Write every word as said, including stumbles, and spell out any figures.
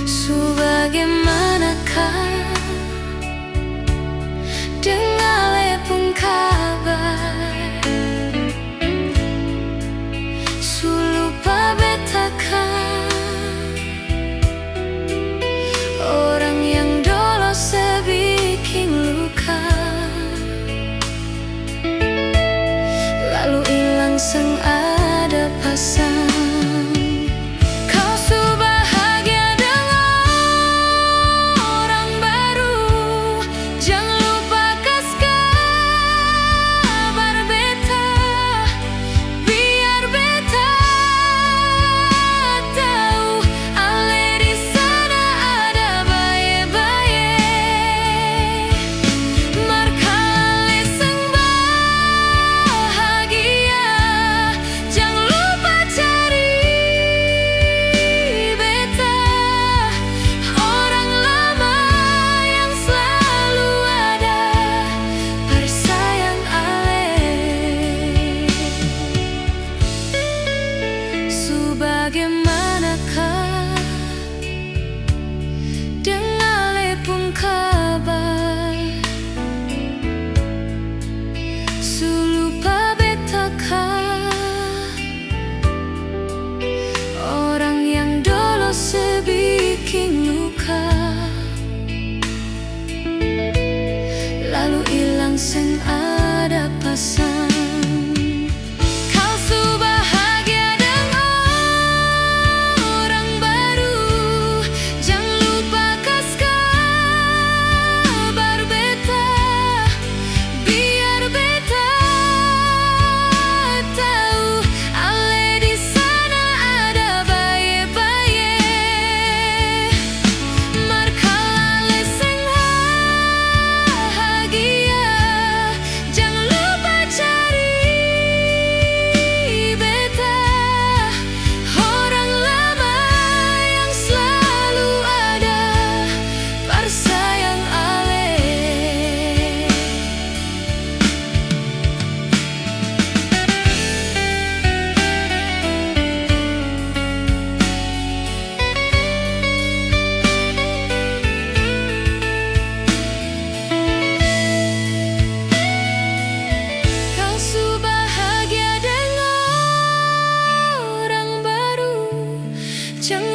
Su bagimana ka deng ale pung kabar? Su lupa beta ka? Orang yang dolo se biking luka, lalu ilang seng ada pasang. Kau su bahagia deng orang baru, jang lupa kas kabar beta. Biar beta tau ale di sana ada bae-bae. Mar kalo ale seng bahagia, jang lupa cari beta orang lama yang slalu ada par sayang ale. Su bagimana ka deng ale pung kabar? Su lupa beta ka orang yang dolo se biking luka, lalu ilang seng ada pasang? Kau su bahagia deng orang baru, jang lupa kas kabar beta. Biar beta tau ale di sana ada bae-bae. Mar kalo ale seng bahagia, jang lupa cari beta orang lama yang slalu ada par sayang ale. Kau su bahagia deng orang baru, jang